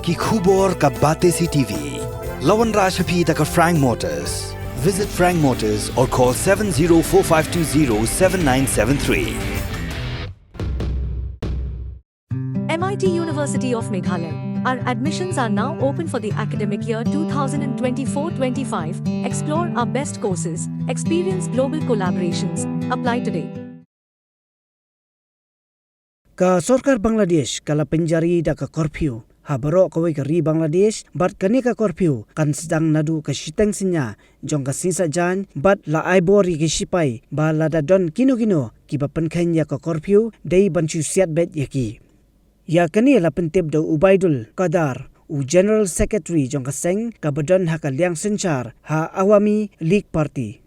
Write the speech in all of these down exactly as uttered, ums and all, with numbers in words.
Ki khubor ka Batesi TV. La wanrah sha phi da ka Frank Motors. Visit Frank Motors or call seven zero four five two zero seven nine seven three. M I T University of Meghalaya. Our admissions are now open for the academic year two thousand twenty-four twenty-five. Explore our best courses, experience global collaborations. Apply today. Ka sorkar Bangladesh ka la pynjari da ka curfew ha baroh kawei ka ri Bangladesh, bad kane ka curfew kan sdang naduh ka shiteng synñia jong ka sngi Saitjaiñ, bad la ai bor ïa ki shipai ba lada don kino kino kiba pynkheiñ ïa ka curfew, dei ban shu siat beit ïa ki. Ïa kane la pyntip da u Ubaidul Kadar, u General Secretary jong ka seng kaba don ha ka liang synshar ha Awami League Party.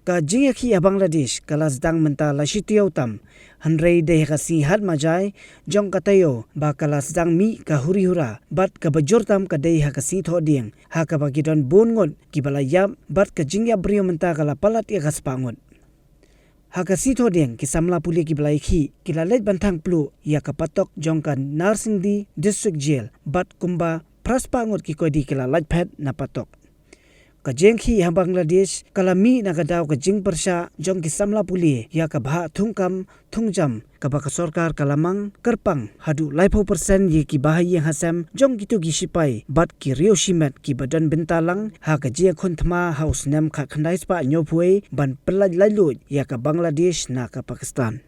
Ka jingïakhih ha Bangladesh ka la sdang mynta la shi taïew tam, hynrei dei ha ka sngi Hat Majai jong ka taïew ba ka la sdang mih ka huri hura, bad kaba jur tam ka dei ha ka sngi Thohdieng, ha kaba ki don bun ngut kiba la ïap, bad ka jingïap briew mynta ka la palat ïa ka spah ngut. Ha ka sngi Thohdieng, ki samla pule kiba la ïakhih ki la leit ban thang pluh ïa ka patok jong ka Narsingdi District Jail, bad kumba phra spah ngut ki koidi ki la lait phet na patok. Ka jingïakhih ha Bangladesh ka la mih na ka daw ka jingpyrshah jong ki samla pule ïa ka bhah thungkam thungjam kaba ka sorkar ka la mang kyrpang haduh laiphew percent ïa ki bahaïing hasem jong kito ki shipai bad ki riew shimet kiba don bynta lang ha ka jingïakhun thma ha u snem khatkhyndai spah hynñiewphew wei ban pynlait laitluid ïa ka Bangladesh na ka Pakistan.